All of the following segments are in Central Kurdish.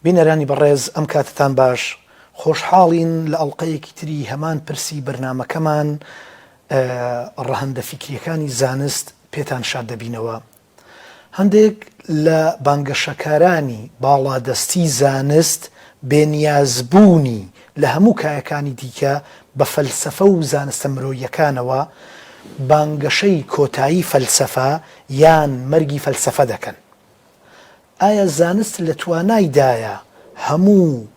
بینەرانی بەڕێز ئەم کاتەتان باش، خۆشحاڵین لە ئەڵقەیەکی تری هەمان پرسی بەرنامەکەمان ڕەهەندە فیکریەکانی زانست پێتان شاد دەبینەوە. هەندێک لە بانگەشەکارانی باڵادەستی زانست بێنیازبوونی لە هەموو کایەکانی دیکە بە فەلسەفە و زانستە مرۆییەکانەوە، بانگەشەی کۆتایی فەلسەفە یان مەرگی فەلسەفە دەکەن. ئایا زانست لە توانایدایە هەموو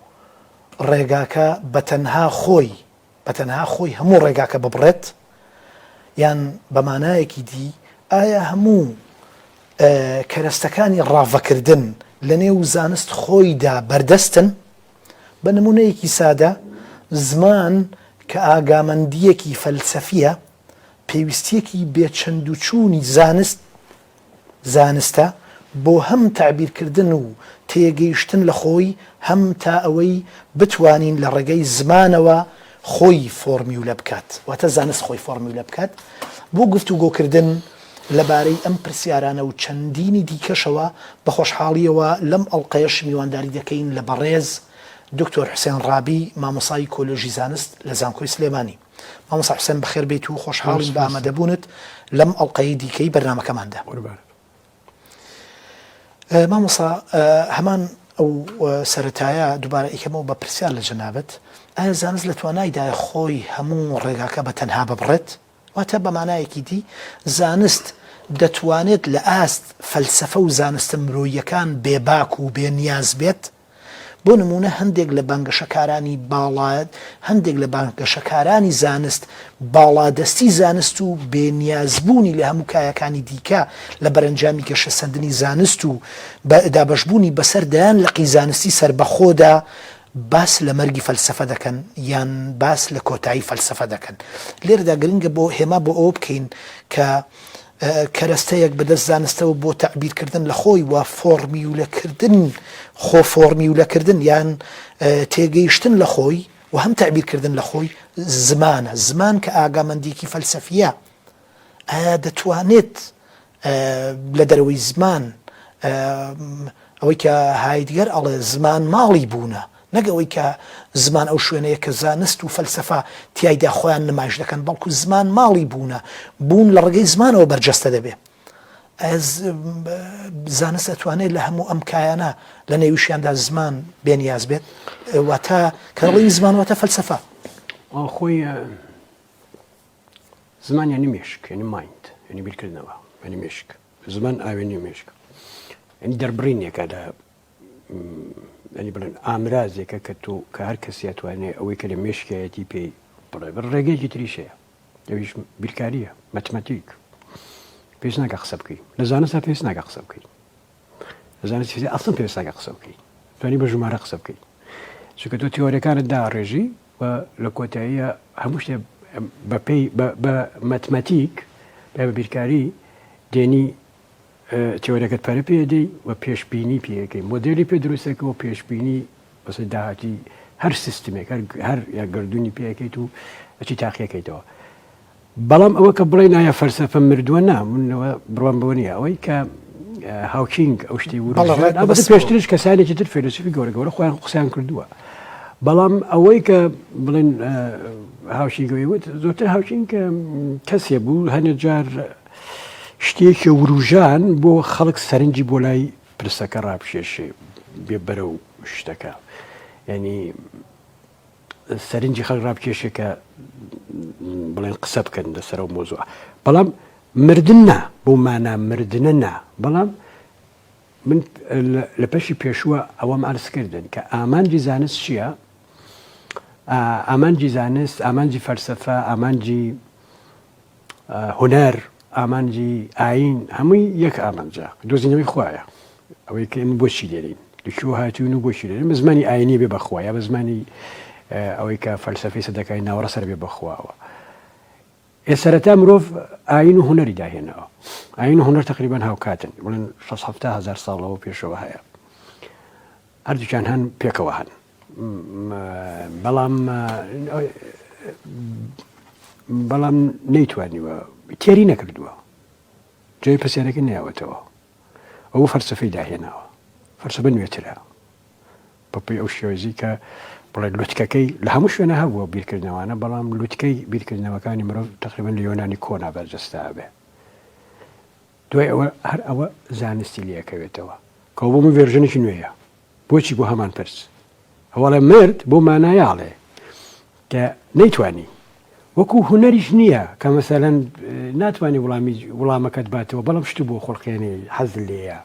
ڕێگاکە بە تەنها خۆی بە تەنها خۆی هەموو ڕێگاکە ببڕێت؟ یان بە مانایەکی دی ئایا هەموو کەرەستەکانی ڕاڤەکردن لە نێو زانست خۆیدا بەردەستن؟ بە نمونەیەکی سادە زمان کە ئاگامەندییەکی فەلسەفییە، پێویستییەکی بێ چەندوچوونی زانست زانستە بۆ هەم تەعبیرکردن و تێگەیشتن لە خۆی، هەم تا ئەوەی بتوانین لە ڕێگەی زمانەوە خۆی فۆرمیولە بکات، واتە زانست خۆی فۆرمیولە بکات. بۆ گفتوگۆکردن لەبارەی ئەم پرسیارانە و چەندینی دیکەشەوە بە خۆشحاڵییەوە لەم ئەڵقەیەش میوانداری دەکەین لە بەڕێز دکتۆر حوسێن ڕابی مامۆسای کۆلێژی زانست لە زانکۆی سلێمانی. مامۆستا حوسێن بەخێر بێیت و خۆشحاڵین بە ئامادەبوونت لەم ئەڵقەی دیکەی بەرنامەکەماندا. مامۆستا هەمان ئەو سەرەتایە دووبارە ئیکەمەوە بە پرسیار لە جەنابت، ئایا زانست لە توانایدایە خۆی هەموو ڕێگاکە بە تەنها ببڕێت؟ واتە بە مانایەکی دی زانست دەتوانێت لە ئاست فەلسەفە و زانستە مرۆییەکان بێباک و بێ نیاز بێت؟ بۆ نموونە هەندێک لە بانگەشەکارانی باڵا هەندێک لە بانگەشەکارانی زانست باڵادەستی زانست و بێ نیازبوونی لە هەموو کایەکانی دیکە لە بەرەنجامی گەشەسەندنی زانست و دابەشبوونی بەسەر دەیان لقی زانستی سەربەخۆدا باس لە مەرگی فەلسەفە دەکەن یان باس لە کۆتایی فەلسەفە دەکەن. لێرەدا گرنگە بۆ هێما بۆ ئەوە بکەین کە کەرەستەیەک بەدەست زانستەوە بۆ تەعبیرکردن لە خۆی و فۆڕمیولەکردن، خۆ فۆڕمیولەکردن یان تێگەیشتن لە خۆی و هەم تەعبیرکردن لە خۆی زمانە. زمان کە ئاگامەندییەکی فەلسەفییە، ئایا دەتوانێت لە دەرەوەی زمان ئەوەی کە هایدگەر ئەڵێ زمان ماڵی بوونە، نەک ئەوەی کە زمان ئەو شوێنەیە کە زانست و فەلسەفە تیایدا خۆیان نمایش دەکەن، بەڵکو زمان ماڵی بوونە، بوون لە ڕێگەی زمانەوە بەرجەستە دەبێ. ئایا زانست ئەتوانێت لە هەموو ئەم کایانە لە نێویشیاندا زمان بێنیاز بێت؟ واتە کە دەڵێین زمان واتە فەلسەفە. خۆی زمان یانی مێشک، یانی mind، یانی بیرکردنەوە، یانی مێشک. زمان ئاوێنەی مێشک. یانی دەربڕینێکە لە ینی بڵێن ئامرازێکە کە تۆ کە هەر کەسیە توانێ ئەوەی کە لە مێشکایەتی پێی بڵێ بە ڕێگەیەکی تریش هەیە ئەویش بیرکاریە مەتمەتیک پێویست ناکە قسە بکەی لە زانستا پێویست ناکە قسە بکەی لە زانستی فیزیا ئەسڵەن پێویست ناکە قسە بکەی توانی بە ژمارە قسە بکەی چونکە تۆ تیۆریەکانت داڕێژی و لە کۆتاییە هەموو شتێ بەپێی بە مەتمەتیک بە بیرکاری دێنی تیۆرەکەت پەرە پێ دەی و پێشبینی پێ ئەکەی، مۆدێلی پێ دروست ئەکەی و پێشبینی مەسەلەن داهاتووی هەر سیستمێک هەر هەر یا گەردوونی پێ ئەکەیت و ئەچی تاقیەکەیتەوە. بەڵام ئەوە کە بڵێین ئایا فەلسەفە مردووە نا من لەوە بڕوام بەوە نییە ئەوەی کە هاوکینگ ئەو شتەی بەڵێ ڕێک وروژاند ئەڵبەتە بەس پێشتریش کەسانێکی تر فەیلەسوفی گەورە گەورە خۆیان قسەیان کردووە بەڵام ئەوەی کە بڵێن هاوکینگ ئەوەی وت زۆرتر هاوکینگ کەسێ بوو هەنێ جار شتێکی وروژان بۆ خەڵک سەرنجی بۆ لای پرسەکە ڕابکێشێ بێ بەرەو شتەکە یعنی سەرنجی خەڵک ڕابکێشێ کە بڵێن قسە بکەن لەسەر ئەو مۆزوع بەڵام مردن نا بۆ مانا مردنە نا بەڵام من لە پەشی پێشووە ئەوەم عرض کردن کە ئامانجی زانست چییە؟ ئامانجی زانست ئامانجی فەلسەفە ئامانجی هونەر، ئامانجی ئایین هەمووی یەک ئامانجە، دۆزینەوەی خوایە. ئەوەی کە ئێمە بۆچی لێرەین، لە کوێوە هاتووین و بۆچی لێرەین، بە زمانی ئایینی بێ بە خوا یا بە زمانی ئەوەی کە فەلسەفەی سەدەکانی ناوەڕاست هەر بێ بە خواوە. ئێ سەرەتا مرۆڤ ئایین و هونەری داهێناوە. ئایین و هونەر تەقریبەن هاوکاتن، بڵێن شەست 70 هەزار ساڵ لەوە پێشەوە هەیە. هەردووکیان هەن پێکەوە هەن. بەڵام بەڵام نەیتوانیوە تێری نەکردووە جێی پرسیارەکە ناوەتەوە ئەو فەلسفەی داهێناوە فەلسفە نوێترە. بەپێی ئەو شێوەزی کە بڵێ لوتکەکەی لە هەموو شوێنە هەبووە بیرکردنەوانە بەڵام لوتکەی بیرکردنەوەکانی مرۆڤ تقریبا لە یۆنانی کۆنا بەرجەستە ئەبێ دوای ئەوە هەر ئەوە زانستی لێکەوێتەوە کە بۆ من version ێکی نوێیە بۆچی بۆ هەمان پرس ئەوەڵێ مرد بۆ مانایاڵێ کە نەیتوانی وەکو هونەریش نییە کە مەسەلەن ناتوانانی وڵامی وڵامەکەت باتەوە بەڵام شت بۆ خۆڵقێنی حەز لێیە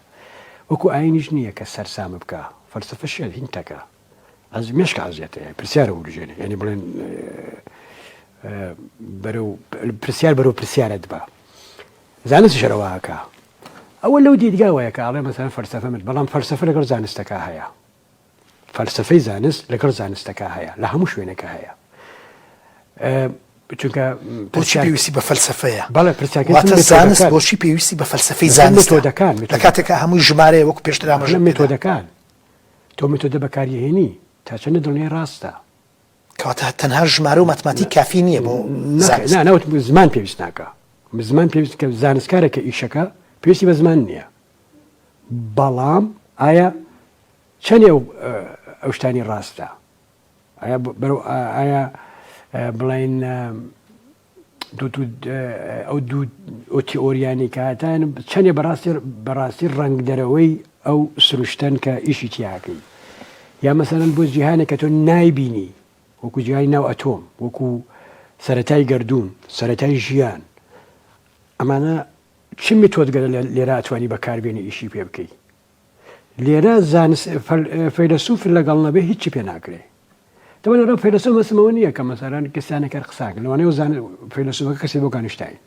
وەکو ئاینیش نییە کە سەرسام بکە فەلسفە شێت هینتەکە ئەز مێشک عزیەتە پرسیارە وروژێنێ یعنی بڵێن بەرەو پرسیار بەرەو پرسیارت بە زانست شەرەوەکە ئەوە لەو دیدگاوەیە کە ئاڵێ مەسەلەن فەلسەفە مرد بەڵام فەلسەفە لەگەڵ زانستەکە هەیە فەلسەفەی زانست لەگەڵ زانستەکە هەیە لە هەموو شوێنەکە هەیە چونکە بۆچی پێویستی بە فەلسەفەیە بەڵێ پرسیارەکە زانست بۆچی پێویستی بە فەلسەفەی زانست مێتۆدەکان لە کاتێکا هەمووی ژمارەیە وەکو پێشتر ئاماژەم پێدا مێتۆدەکان تۆ مێتۆدە بەکاریهێنی تا چەندە دڵنیای ڕاستە کەواتە تەنها ژمارە و ماتماتیک کافی نییە بۆ زانست نا نەوت زمان پێویست ناکا زمان پێویست کە زانستکارە کە ئیشەکە پێویستی بە زمان نییە بەڵام ئایا چەندێ ئەو شتانی ڕاستە ئایا بەرەو ئایا بڵین ئەو دوو ئەو تیۆریانی کە هاتان چەندێ بەڕاستی بەڕاستی ڕەنگدەرەوەی ئەو سروشتەن کە ئیشی تیاکەی یا مەسەلەن بۆ جیهانێک کە تۆ نایبینی وەکو جیهانی ناو ئەتۆم وەکو سەرەتای گەردوون سەرەتای ژیان ئەمانە چ میتۆدگەلە لێرە ئەتوانی بەکاربێنی ئیشی پێ بکەی لێرە زانست فەیلەسوف لەگەڵ نەبێ هیچی پێ ناکرێ تەوە لەرە فەیلەسوف مەسمەوە نییە کە مەسەران کەسانە کار قساکە لەوانەیە زان فەیلەسوفەکە کەسی بۆ کانشتاین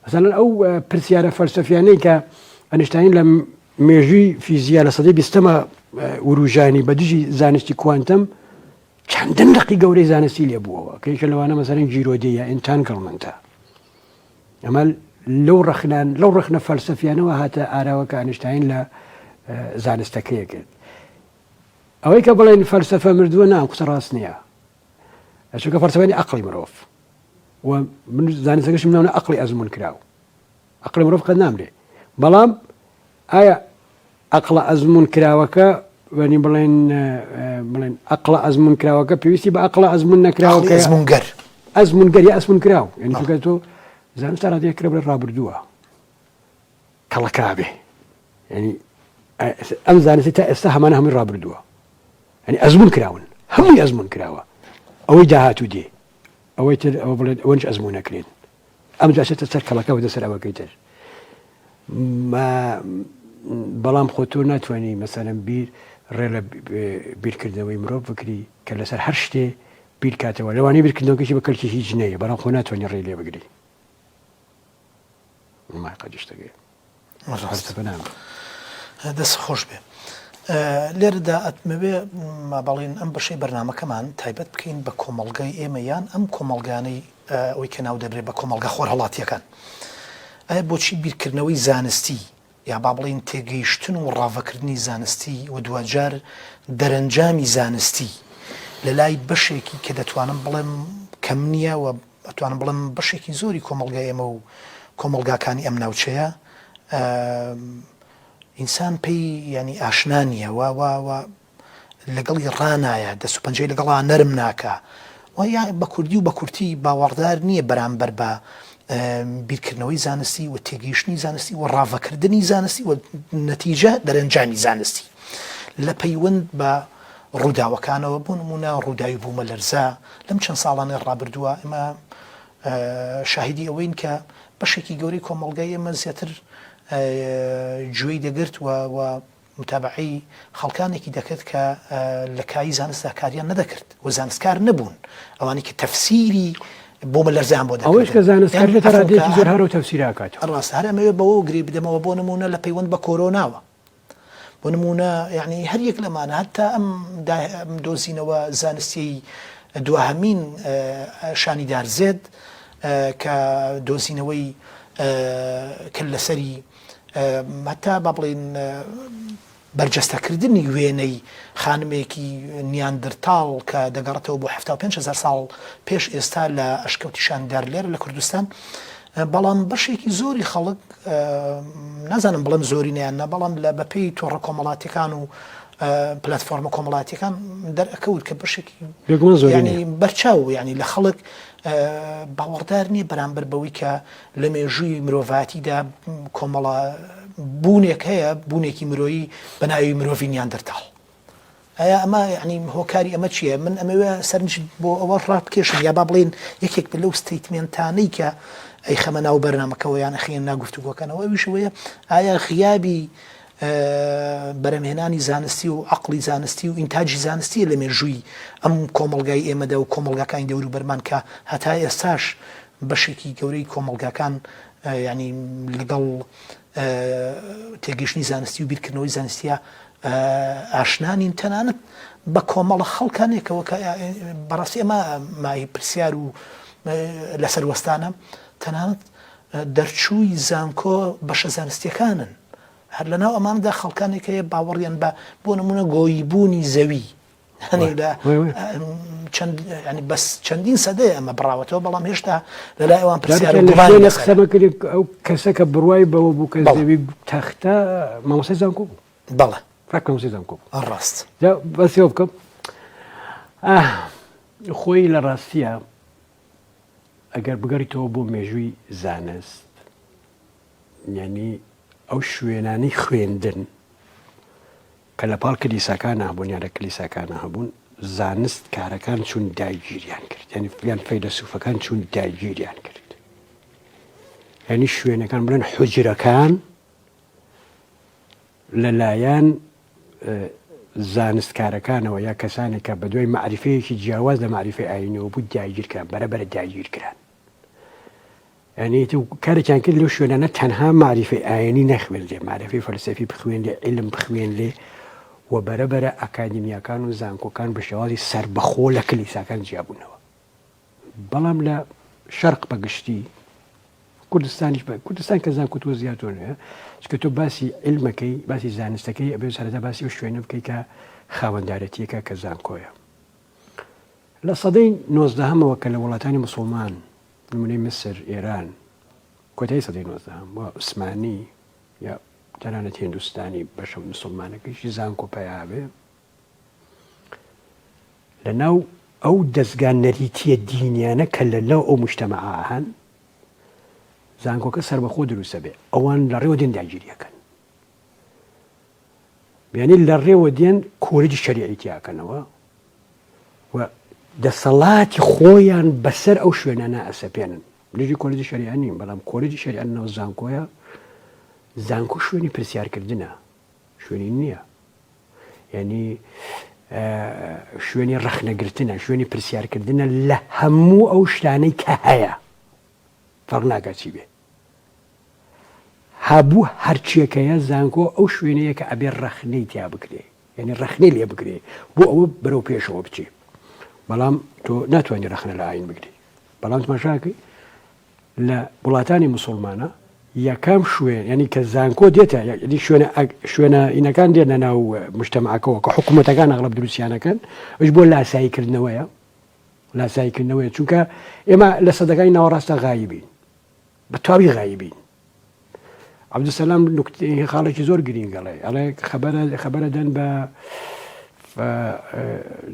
مەسەلەن ئەو پرسیارە فەلسەفیانەی کە ئەنیشتاین لە مێژووی فیزیا لە سەدەی بیستەمە وروژانی بە دژی زانستی کوانتەم چەندن لقی گەورەی زانستی لێ بووەوە کە یەکە لەوانە مەسەلەن گیرۆدەیە entanglement ە ئەمە لەو ڕەخنان لەو ڕەخنە فەلسەفیانەوە هاتە ئاراوە کە ئەنیشتاین لە زانستەکەی کرد ئەوەی کە بڵێن فەلسەفە مردووە نا قسە ڕاست نییە چونکە فەلسەفەنی عەقڵی مرۆڤ و من زانستەکەشم ناونە عەقڵی ئەزموون کراو عەقڵی مرۆڤ قەت نامرێ بەڵام ئایا عەقڵە ئەزموون کراوەکە وەنی بڵێن بڵێن عەقڵە ئەزموون کراوەکە پێویستی بە عەقڵە ئەزموون نەکراوەکە ئەزموونگەر ئەزموونگەر یا ئەزموون کراو یعنی چونکە تۆ زانست تا ڕادەیەک کرا بڵێ ڕابردووە کەڵەکە بێ یعنی ئەم زانستی تا ئێستا هەمانە هەمووی ڕابردووە یعنی ئەزموون کراون هەمووی ئەزموون کراوە ئەوەی داهاتوو دێ ئەوەی تر ئەوە بڵێت ئەوەنج ئەزموون نەکرێن ئەم جاسێتە سەر کەڵەکە بە دەسەر ئەوەکەی تر بەڵام خۆ تۆ ناتوانانی مەسەلەن بیر ڕێ لە بیرکردنەوەی مرۆڤ بکری کە لەسەر هەر شتێ بیرکاتەوە لەوانەیە بیرکردنەوەکەشی بە کەلکی هیچ نەیە بەڵام خۆ ناتوانانی ڕێی لێ بگری شتەکەی دەست خۆش بێ لێرەدا ئەتمەوێ بەڵین ئەم بەشەی بەرنمەکەمان تایبەت بکەین بە کۆمەڵگای ئێمە یان ئەم کۆمەڵگانەی ئەوەی کە ناو دەبرێت بە کۆمەڵگە خۆرهەڵاتیەکان ئایا بۆچی بیرکردنەوەی زانستی یا با بڵین تێگەیشتن و ڕاڤەکردنی زانستی و دواجار دەرەنجامی زانستی لە لای بەشێکی کە دەتوانم بڵێم کەم نییە و ئەتوانم بڵێم بەشێکی زۆری کۆمەڵگای ئێمە و کۆمەڵگاکانی ئەم ناوچەیە ئینسان پێی ینی ئاشنا نییە و و و لەگەڵی ڕانایە دەست و پەنجەی لەگەڵا نەرم ناکا و یا بە کوردی و بە کورتی باوەڕدار نییە بەرامبەر بە بیرکردنەوەی زانستی و تێگەیشتنی زانستی و ڕاڤەکردنی زانستی و نەتیجە دەرەنجامی زانستی لە پەیوەند بە ڕووداوەکانەوە بۆ نموونە ڕووداوی بوومەلەرزە لەم چەند ساڵانەی ڕابردووە ئێمە شاهیدی ئەوەین کە بەشێکی گەورەی کۆمەڵگای ئێمە زیاتر گوێی دەگرت و و متابەعەی خەڵکانێکی دەکرد کە لە کایی زانستدا کاریان نەدەکرد و زانستکار نەبوون ئەوانەی کە تەفسیری بوومەلەرزەیان بۆ ئەوەیش کە دەکردن زانستکار یان بێتە عەفوو کە ڕادەیەکی زۆر هەر هەر ئەو تەفسیرە ئەکاتەوە. ڕاستە هەر ئەمەوێ بەوەوە گرێ بدەمەوە بۆ نموونە لە پەیوەند بە کۆرۆناوە بۆ نموونە یانی هەر یەک لەمانە هەتا ئەم ئەم دۆزینەوە زانستیەی دواهەمین شانی دار زێد کە دۆزینەوەی کە لەسەری هەتا با بڵێین بەرجەستەکردنی وێنەی خانمێکی نیاندرتاڵ کە دەگەڕێتەوە بۆ 75 هەزار ساڵ پێش ئێستا لە ئەشکەوتی شاندارلێر لە کوردستان بەڵام بەشێکی زۆری خەڵک نازانم بڵێم زۆرینەیان نا بەڵام لە بەپێی تۆڕە کۆمەڵاتیەکان و. پلاتفۆرمە کۆمەڵایەتیەکان دەرئەکەوت کە بەشێکی بێگومان زۆرینەیە. یانی بەرچاو یانی لە خەڵک باوەڕدار نییە بەرامبەر بەوەی کە لە مێژووی مرۆڤایەتیدا کۆمەڵە بوونێک هەیە بوونێکی مرۆیی بە ناوی مرۆڤی نیاندەرتاڵ. ئایا ئەمە یانی هۆکاری ئەمە چییە؟ من ئەمەوێ سەرنج بۆ ئەوە ڕابکێشم یا با بڵێین یەکێک بێ لەو statement انەی کە ئەیخەمە ناو بەرنامەکەوە یان ئەخەینە ناو گفتوگۆکانەوە ئەویش ئەوەیە ئایا غیابی بەرهەمهێنانی زانستی و عەقڵی زانستی و ئینتاجی زانستیە لە مێژووی ئەم کۆمەڵگای ئێمەدا و کۆمەڵگاکانی دەوروبەرمان کە هەتا ئێستاش بەشێکی گەورەی کۆمەڵگاکان یانی لەگەڵ تێگەیشتنی زانستی و بیرکردنەوەی زانستیە ئاشنا نین تەنانەت بە کۆمەڵە خەڵکانێکەوە کە بەڕاستی ئەمە مای پرسیار و لەسەر وەستانە تەنانەت دەرچووی زانکۆ بەشە زانستیەکانن هەر لەناو ئەمانەدا خەڵکانێک هەیە باوەڕیان بە بۆ نمونە گۆیی بوونی زەوی هەنێ لە چەند ینی بەس چەندین سەدەیە ئەمە بڕاوەتەوە بەڵام هێشتا لە لای ئەوان پرسیار و گومانی لە قسە بکرێت ئەو کەسە کە بڕوای بەوە بوو کە زەوی تەختە مامۆستای زانکۆ بوو بەڵێ ڕاک مامۆستای زانکۆ بوو ڕاست جا بەس ئەوە بکەم خۆی لە ڕاستیە ئەگەر بگەڕیتەوە بۆ مێژووی زانست یانی ئەو شوێنانەی خوێندن کە لە پاڵ کلیساکانە هەبوون یان لە کلیساکانە هەبوون زانست کارەکان چوون داگیریان کرد یعنی یان فەیلەسوفەکان چوون داگیریان کرد یعنی شوێنەکان بڵێن حجرەکان لەلایەن زانستکارەکانەوە یا کەسانێک کە بە دوای مەعریفەیەکی جیاواز لە مەعریفەی ئایینەوە بوو داگیرکران بەرەبەرە داگیرکران یانی ئیتر کارێکیان کرد لەو شوێنانە تەنها مەعریفەی ئایینی نەخوێنرێ، مەعریفەی فەلسەفی بخوێنرێ، عیلم بخوێنرێ و بەرە بەرە ئەکادیمیاکان و زانکۆکان بە شێوازی سەربەخۆ لە کلیساکان جیا بوونەوە. بەڵام لە شەرق بە گشتی، کوردستانیش بە کوردستان کە زانکۆ تۆ زیاد تۆ نوێ، چونکە تۆ باسی عیلمەکەی، باسی زانستەکەی ئەبێ سەرەتا باسی ئەو شوێنە بکەی کە خاوەندارێتییەکە کە زانکۆیە. لە سەدەی نۆزدەهەمەوە کە لە وڵاتانی موسوڵمان نمونەی میسر، ئێران، کۆتایی سەدەی نۆزدەهەم و عوسمانی یا تەنانەت هێندوستانی بەشە مسوڵمانەکەیشی زانکۆ پەیا بێ لە ناو ئەو دەزگا نەریتیە دینیانە کە لە ناو ئەو مجتەمەعە هەن زانکۆکە سەربەخۆ دروستە بێ ئەوان لە ڕێوە دێن داگیریەکەن یعنی لە ڕێوە دێن کۆلێجی شەریعی تیاکەنەوە و دەسەڵاتی خۆیان بەسەر ئەو شوێنانە ئەسەپێنن. دژی کۆلێجی شەریعە نیم، بەڵام کۆلێجی شەریعە لەناو زانکۆیە، زانکۆ شوێنی پرسیارکردنە، شوێنی نییە. یعنی شوێنی ڕەخنەگرتنە، شوێنی پرسیارکردنە لە هەموو ئەو شتانەی کە هەیە. فەرق ناکات چی بێ. هەبوو هەرچیەکەیە زانکۆ ئەو شوێنەیە کە ئەبێ ڕەخنەی تیا بکرێ. یانی ڕەخنەی لێ بگرێ بۆ ئەوە بەرەو پێشەوە بچێ بەڵام تۆ ناتوانانی ڕەخنە لە ئاین بگری بەڵام تماشاکەی لە وڵاتانی مسلمانە یەکەم شوێن ینی کە زانکۆ دێتە یعنی شوێنە شوێنە ئینەکان دێنە ناو مجتەمعەکەەوە کە حکوومەتەکان ئەغڵب دروستیانەکەن ئەوش بۆ لاساییکردنەوەیە لاساییکردنەوەیە چونکە ئێمە لە سەدەکانی ناوەڕاستە غایبین بە تەواوی غایبین عەبدولسەلام نوکتەی خاڵێکی زۆر گرینگ ئەڵێ ئەڵێ خەبەرە خەبەرە دەن بە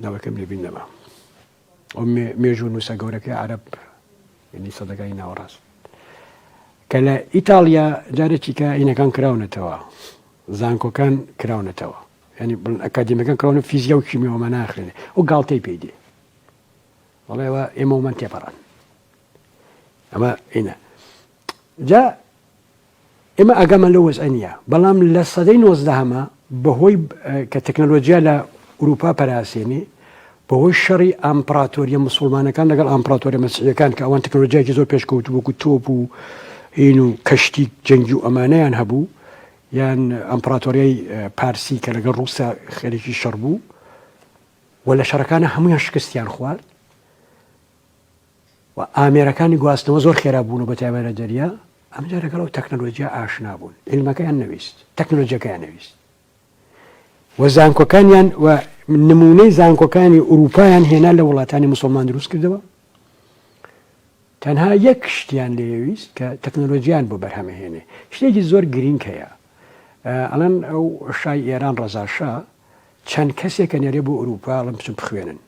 ناوەکەم لەبیر نەما ئەو مێژوو نووسە گەورەکەی عەرەب یعنی سەدەکانی ناوەڕاست کە لە ئیتاڵیا جارێکی کە ئینەکان کراونەتەوە زانکۆکان کراونەتەوە ینی بڵن ئەکادیمەکان کراونە فیزیا و کیمیاوەمە ناخوێنێ و گاڵتەی پێی دێ بەڵێەوە ئێمەمان تێپەڕان ئەمە ئینە جا ئێمە ئاگامان لەو وەزعە نییە، بەڵام لە سەدەی نۆزدەهەما بەهۆی کە تەکنەلۆجیا لە ئورووپا پەراسێنێ، بەهۆی شەڕی ئامپڕاتۆریە مسوڵمانەکان لەگەڵ ئامپڕاتۆریە مەسیحیەکان کە ئەوان تەکنەلۆجیایەکی زۆر پێشکەوتوو وەکوو تۆپ و هین و کەشتی جەنگی و ئەمانەیان هەبوو، یان ئامپڕاتۆریای پارسی کە لەگەڵ ڕووسا خەریکی شەڕ بوو و لە شەڕەکانە هەموویان شکستیان خوارد. و ئامێرەکانی گواستنەوە زۆر خێرا بوون و بەتایبەت لە دەریا، ئەمجا لەگەڵ ئەو تەکنەلۆجیا ئاشنا بوون، عیلمەکەیان نەویست، تەکنەلۆجیەکەیان نەویست و زانکۆکانیان و نمونەی زانکۆکانی ئوروپایان هێنا لە وڵاتانی مسلمان دروست کردەوە. تەنها یەک شتیان لێویست کە تەکنەلۆجیان بۆ بەرهەمەهێنێ. شتێکی زۆر گرینگ هەیە، ئەڵێن ئەو شای ئێران ڕەزا شا. چەند کەسێکە نێرێ بۆ ئەوروپا ئەڵێن بچن بخوێنن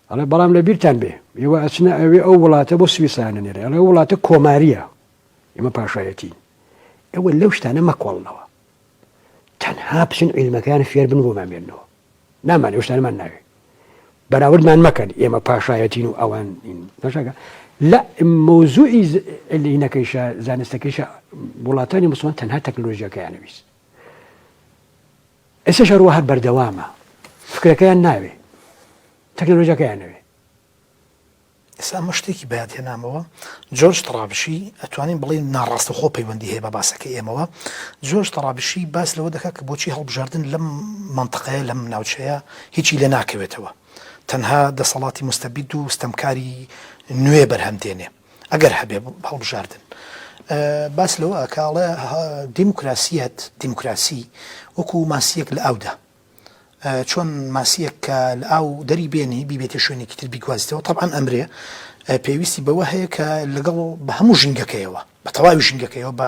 ئەڵێ بەڵام لە بیرتان بێ ئێوە ئەچنە ئەوێ ئەو وڵاتە بۆ سویسرانە نێرێ ئەڵێ وڵاتە کۆماریە ئێمە پاشایەتین ئێوە لەو شتانە مەکۆڵنەوە تەنها بچن عیلمەکەیان فێر بن بۆمان بێنەوە نامانێ ئەو شتانەمان ناوێ بەراوردمان مەکەن ئێمە پاشایەتین و ئەوان نەشەکە لە مەوزوعی لینەکەیشە زانستەکەیشە وڵاتانی مسلمان تەنها تەکنۆلۆژیەکەیان ویست ئێستا هەروە هەر بەردەوامە فکرەکەیان ناوێ تەکنۆلۆژیەکەیان نەوێ ئێستا ئەمە شتێکی بەیاد هێنامەوە، جۆرج تەڕابشی، ئەتوانین بڵێین ناڕاستەوخۆ پەیوەندی هەیە بە باسەکەی ئێمەوە، جۆرج تەڕابشی باس لەوە دەکات کە بۆچی هەڵبژاردن لەم مەنتقەیە، لەم ناوچەیە هیچی لێ ناکەوێتەوە، تەنها دەسەڵاتی موستەبید و ستەمکاری نوێ بەرهەم دێنێ، ئەگەر هەبێ هەڵبژاردن. باس لەوە ئەکا ئەڵێ دیموکراسیەت، دیموکراسی وەکو ماسییەک لە ئاودا، چۆن ماسییەک کە لە ئاو دەری بێنی بیبێتە شوێنێکی تر بیگوازیتەوە تەبعەن ئەمرێ پێویستی بەوە هەیە کە لەگەڵ بە هەموو ژینگەکەیەوە بە تەواوی ژینگەکەیەوە بە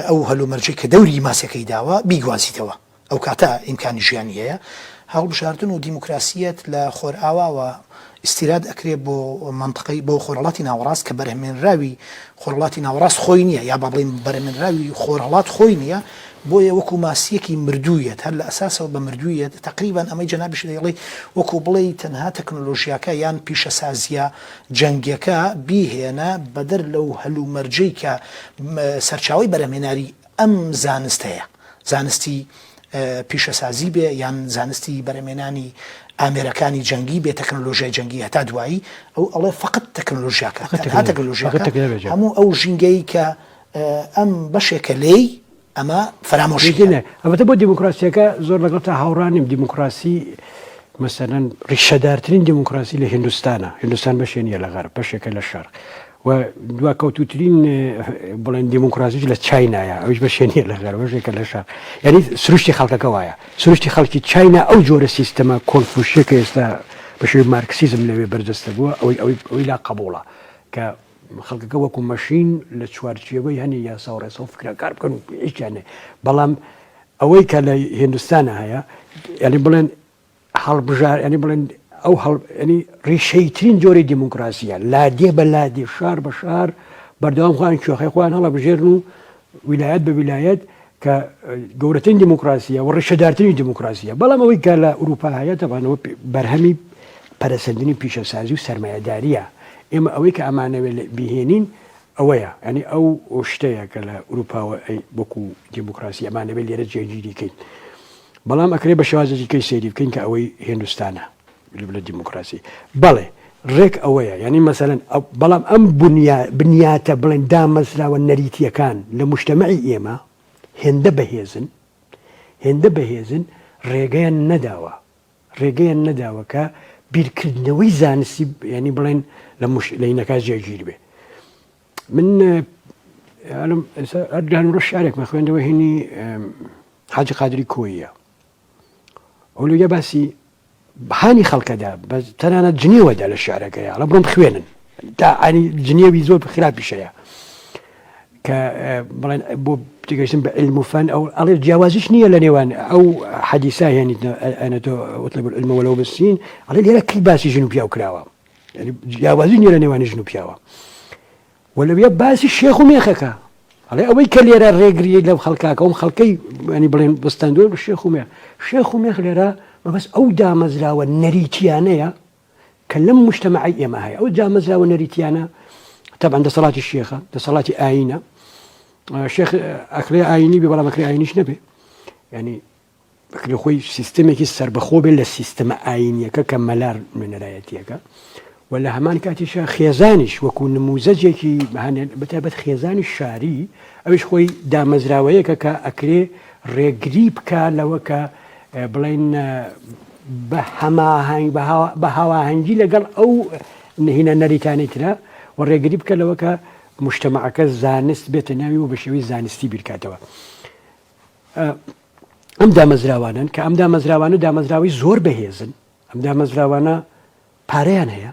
ئەو هەلومەرجەی کە دەوری ماسیەکەی داوە بیگوازیتەوە ئەو کاتە ئیمکانی ژیانی هەیە هەڵبژاردن و دیموکراسیەت لە خۆرئاواوە ئیستیراد ئەکرێ بۆ مەنتقەی بۆ خۆرهەڵاتی ناوەڕاست کە بەرهەمێنراوی خۆرهەڵاتی ناوەڕاست خۆی نییە یا با بڵێین بەرهەمێنراوی خۆرهەڵات خۆی نییە بۆیە وەکو ماسییەکی مردوویەت هەر لە ئەساسەوە بە مردوویەت تەقریبەن ئەمەی جەنابیشت دەیڵێی وەکو بڵێی تەنها تەکنۆلۆژیاکە یان پیشەسازییە جەنگیەکە بیهێنە بەدەر لەو هەلومەرجەی کە سەرچاوەی بەرهەمهێناری ئەم زانستەیە، زانستی پیشەسازی بێ یان زانستی بەرهەمهێنانی ئامێرەکانی جەنگی بێ، تەکنەلۆژیای جەنگی هەتا دوایی، ئەو ئەڵێ فەقەت تەکنەلۆژیاکە، تەنها تەکنەلۆژیاکە، هەموو ئەو ژینگەی کە ئەم بەشێکە لێی ئەمە فەرامۆشی کە. ئەلبەتە بۆ دیموکراسیەکە زۆر لەگەڵتا هاوڕا نیم، دیموکراسی مەسەلەن ڕیشەدارترین دیموکراسی لە هیندوستانە، هیندوستان بەشێ نییە لە غەرب، بەشێکە لە شەرق. و دواکەوتووترین بڵێن دیموکراسیش لە چاینایە ئەویش بەشێ نییە لە غەرب بەشێکە لە شەرق یعنی سروشتی خەڵکەکە وایە سروشتی خەڵکی چاینا ئەو جۆرە سیستەمە کۆنفوشیە کە ئێستا بە شێوەی مارکسیزم لەوێ بەرجەستە بووە ئەوەی ئەوەی ئەوەی لا قبوڵە کە خەڵکەکە وەکو مەشین لە چوارچێوەی هەنی یاسا و ڕێسا و فکرە کار بکەن و هیچیان نێ بەڵام ئەوەی کە لە هێندوستانە هەیە یعنی بڵێن هەڵبژار یانی بڵێن ئەو هەڵ یانی ڕیشەیترین جۆری دیموکراسیە لادێ بە لادێ شار بە شار بەردەوام خۆیان کوێخەی خۆیان هەڵەبژێرن و ویلایەت بە ویلایەت کە گەورەترین دیموکراسیە و ڕیشەدارترین دیموکراسیە بەڵام ئەوەی کە لە ئەوروپا هەیە تەبانەوە بەرهەمی پەرەسەندنی پیشەسازی و سەرمایەداریە ئێمە ئەوەی کە ئەمانەوێت بیهێنین ئەوەیە ینی ئەو شتەیە کە لە ئەوروپاوە وەکو دیموکراسی ئەمانەوێت لێرە جێگیری کەین بەڵام ئەکرێ بە شێوازێکی کەی سەیری بکەین کە ئەوەی هێندوستانە لە دیموکراسی بەڵێ ڕێک ئەوەیە یعنی مەسەلەن بەڵام ئەم بنیاتە بڵێن دامەزراوە نەریتیەکان لە مجتەمەعی ئێمە هێندە بەهێزن هێندە بەهێزن ڕێگەیان نەداوە ڕێگەیان نەداوە کە بیرکردنەوەی زانستی ینی بڵێن لە مش لەینەکە جێگیر بێ من ئەردان ڕۆژ شارێکمە خوێندەوە هینی حاجی قادری کۆییە ئەو لەویا باسی هانی خەڵکەدا بە تەنانەت جنێوەدا لە شعرەکەی ئەڵە بڕۆم خوێنن تا ئەنی جنێوی زۆر خراپیشەیە کە بڵێن بۆ تێگەشتن بە علم و فەن ئەو ئەڵێ جیاوازیش نییە لە نێوان ئەو حەدیسا هێنیت ئەنە تۆ اطلب العلم ولو بالصين ئەڵێ لێرە کی باسی ژن و پیاو کراوە جیاوازی نییە لە نێوانی ژن و پیاوە و لەویا باسی شێخ و مێخەکە ئەڵێ ئەوەی کە لێرە ڕێگریی لەو خەڵکاکە ئەوم خەڵکەی ینی بڵێن بستاندووە بە شێخ و مێخ شێخ و مێخ لێرە مەبەست ئەو دامەزراوە نەریتیانەیە کە لەم مجتەمەعی ئێمە هەیە ئەو دامەزراوە نەریتیانە تەبعەن دەسەڵاتی شێخە دەسەڵاتی ئاینە شێخ ئەکرێ ئاینی بێ بەڵام ئەکرێ ئاینیش نەبێ ینی بەکرێ خۆی سیستەمێکی سەربەخۆ بێت لە سیستەمە ئایینیەکە کە مەلا نوێنەرایەتیەکە و لە هەمان کاتیشا خێزانیش وەکو نموزەجێکی هەنێ بەتایبەت خێزانی شاری ئەویش خۆی دامەزراوەیەکە کە ئەکرێ ڕێگری بکا لەوە کە بڵێن بە هەماهەنگ بە هاواهەنگی لەگەڵ ئەو نهینە نەریتانەی ترە و ڕێگری بکە لەوە کە مجتەمەعەکە زانست بێتە ناوی و بە شێوەی زانستی بیرکاتەوە. ئەم دامەزراوانەن کە ئەم دامەزراوانە دامەزراوەی زۆر بەهێزن ئەم دامەزراوانە پارەیان هەیە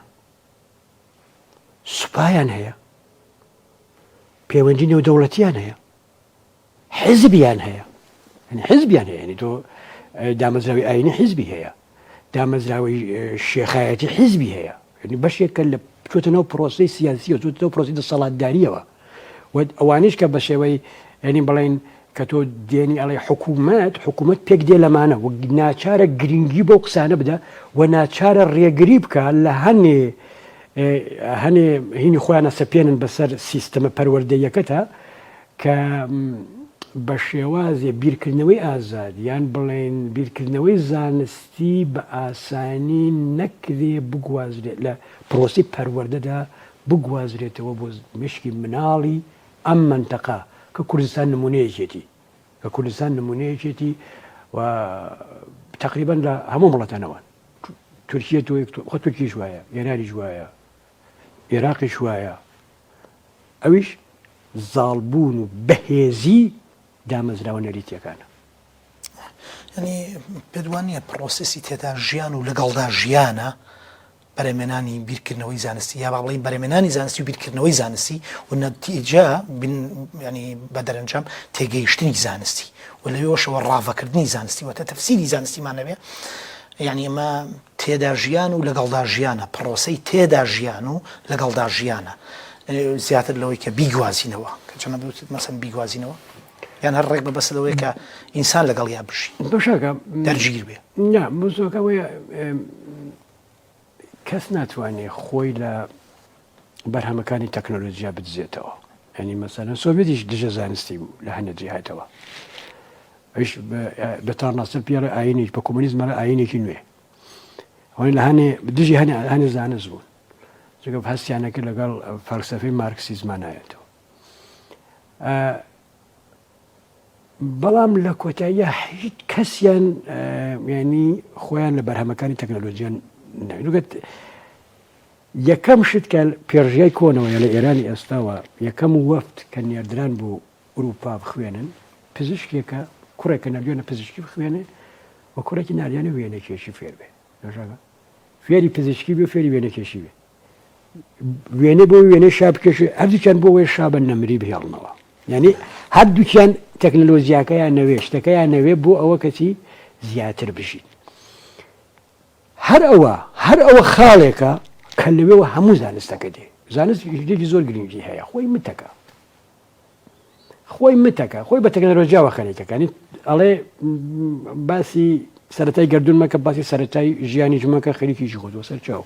سوپایان هەیە پەیوەندی نێودەوڵەتیان هەیە حزبیان هەیە حزبیان هەیە تۆ دامەزراوی ئاینی حیزبی هەیە دامەزراوەی شێخایەتی حیزبی هەیە یعنی بەشێکە لە چۆتە ناو پرۆسەی سیاسیەوە چۆتە ناو پرۆسەی دەسەڵاتداریەوە و ئەوانیش کە بە شێوەی یعنی بڵێن کە تۆ دێنی ئەڵێ حکوومەت حکوومەت پێک دێ لەمانە و ناچارە گرنگی بەو قسانە بدە و ناچارە ڕێگری بکە لە هەنێ هەنێ هینی خۆیانە سەپێنن بەسەر سیستەمە پەروەردەیەکەتە کە بە شێوازێ بیرکردنەوەی ئازاد یان بڵێین بیرکردنەوەی زانستی بە ئاسانی نەکرێ بگوازرێت لە پرۆسەی پەروەردەدا بگوازرێتەوە بۆ مێشکی مناڵی ئەم مەنتەقە کە کوردستان نمونەیەکێتی کە کوردستان نمونەیەکێتی و تقریبا لە هەموو وڵاتانەوە تورکیە تۆ خۆ تورکیش وایە ئێرانیش وایە ئێراقیش وایە ئەویش زاڵبوون و بەهێزی دامەزراوە نەریتیەکانە. یانی پێت وا نییە پرۆسێسی تێدا ژیان و لەگەڵدا ژیانە بەرەمێنانی بیرکردنەوەی زانستی یا با بڵێین بەرەمێنانی زانستی و بیرکردنەوەی زانستی و نەتیجە ینی بە دەرەنجام تێگەیشتنی زانستی و لەوێشەوە ڕاڤەکردنی زانستی واتە تەفسیری زانستیمان نەبێ یعنی ئەمە تێدا ژیان و لەگەڵدا ژیانە، پڕۆسەی تێدا ژیان و لەگەڵدا ژیانە زیاتر لەوەی کە بیگوازینەوە، کە جەنابت وتت مەسەن بیگوازینەوە یان هەر ڕێک مەبەست لەوەیە کە ئینسان لەگەڵیا بژی بەشاکە دەرگیر بێ. نا مەوزوعەکە ئەوەیە کەس ناتوانێ خۆی لە بەرهەمەکانی تەکنۆلۆژیا بدزێتەوە یعنی مەسەلەن سۆڤێتیش دژە زانستی بوو لە هەنێ جیهاتەوە ئەویش بە تارناسر پێڵێ ئاینێک بە کۆمۆنیزم ئەڵێ ئاینێکی نوێ ئەوەی لە هەنێ دژی هەنێ هەنێ زانست بوون چونکە هەستیان نەکرد لەگەڵ فەلسەفەی مارکسیزما نایەتەوە بەڵام لە کۆتاییە هیچ کەسیان ینی خۆیان لە بەرهەمەکانی تەکنەلۆژیان نەوێت یەکەم شت کە پێرژیای کۆنەوە لە ئێرانی ئێستاوە یەکەم وەفت کە نێردران بۆ ئورووپا بخوێنن، پزیشکێکە، کوڕێکە ناردویانە پزیشکی بخوێنێ و کوڕێکی ناردیانە وێنەکێشی فێر بێ. نەژاگە فێری پزیشکی بێ فێری وێنەکێشی بێ. وێنە بۆ وێنەی شا بکێشێ هەردووکیان بۆ وەی شا بە نەمری بهێڵنەوە. یعنی هەردووکیان تەکنەلۆژیاکەیان نەوێ شتەکەیان نەوێ بۆ ئەوە کەچی زیاتر بژین. هەر ئەوە هەر ئەوە خاڵێکە کە لەوێوە هەموو زانستەکە دێ. زانست شتێکی زۆر گرنگی هەیە خۆی متەکە. خۆی متەکە خۆی بە تەکنەلۆژیاوە خەریکەکانی ئەڵێ باسی سەتای گردون مەکە باسی سەتای ژیانی جمەکە خەریکیشی خۆ سەر چاو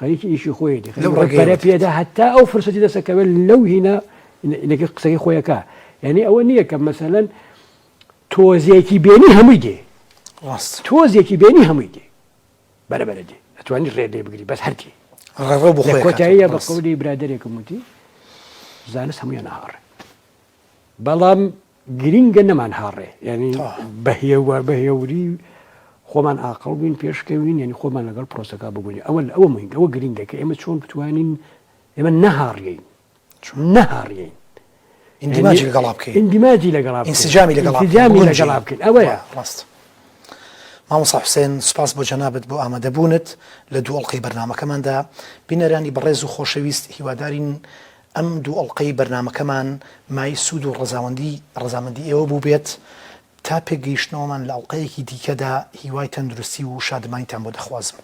خەریکی ئیشی خۆیەتی پەرە پێدا هەتا ئەو فرسەتی دەسەکەوێت لەو هینە نەکە قسەکەی خۆیەکە یعنی ئەوە نییە کە مەسەلەن تۆزێکی بێنی هەمووی دێ ڕاست تۆزێکی بێنی هەمووی دێ بەرە بەرە دێ ئەتوانی ڕێ لێ بگری بەس هەر دێ ڕێڕەو بۆ لە خۆی کۆتاییە ئەکاتەوە بە ڕاست. قەولی برادەرێکم وتی زانست هەموویان ئەهاڕێ بەڵام گرینگە نەمان هاڕێ یعنی تەواو. بە هێوە بە هێوری خۆمان ئاقڵ بووین پێشکەوین یعنی خۆمان لەگەڵ پرۆسەکە بگونجێ ئەوە ئەوە مهمە ئەوە گرینگە کە ئێمە چۆن بتوانین ئێمە نەهاڕیین نەهاڕیین ئیندیماجی لەگەڵا بکەین ئیندیماجی لەگەڵا بکەین ئینسجامی لەگەڵا بکەین ئینسجامی بگونجێین. لەگەڵا بکەین ئەوەیە ڕاست مامۆستا حوسێن سوپاس بۆ جەنابت بۆ ئامادەبوونت لە دوو ئەڵقەی بەرنامەکەماندا بینەرانی بەڕێز و خۆشەویست هیوادارین ئەم دوو ئەڵقەی بەرنامەکەمان مای سوود و ڕەزاوەندی ڕەزامەندی ئێوە بووبێت تا پێکگەیشتنەوەمان لە ئەڵقەیەکی دیکەدا هیوای تەندروستی و شادمانیتان بۆ دەخوازم.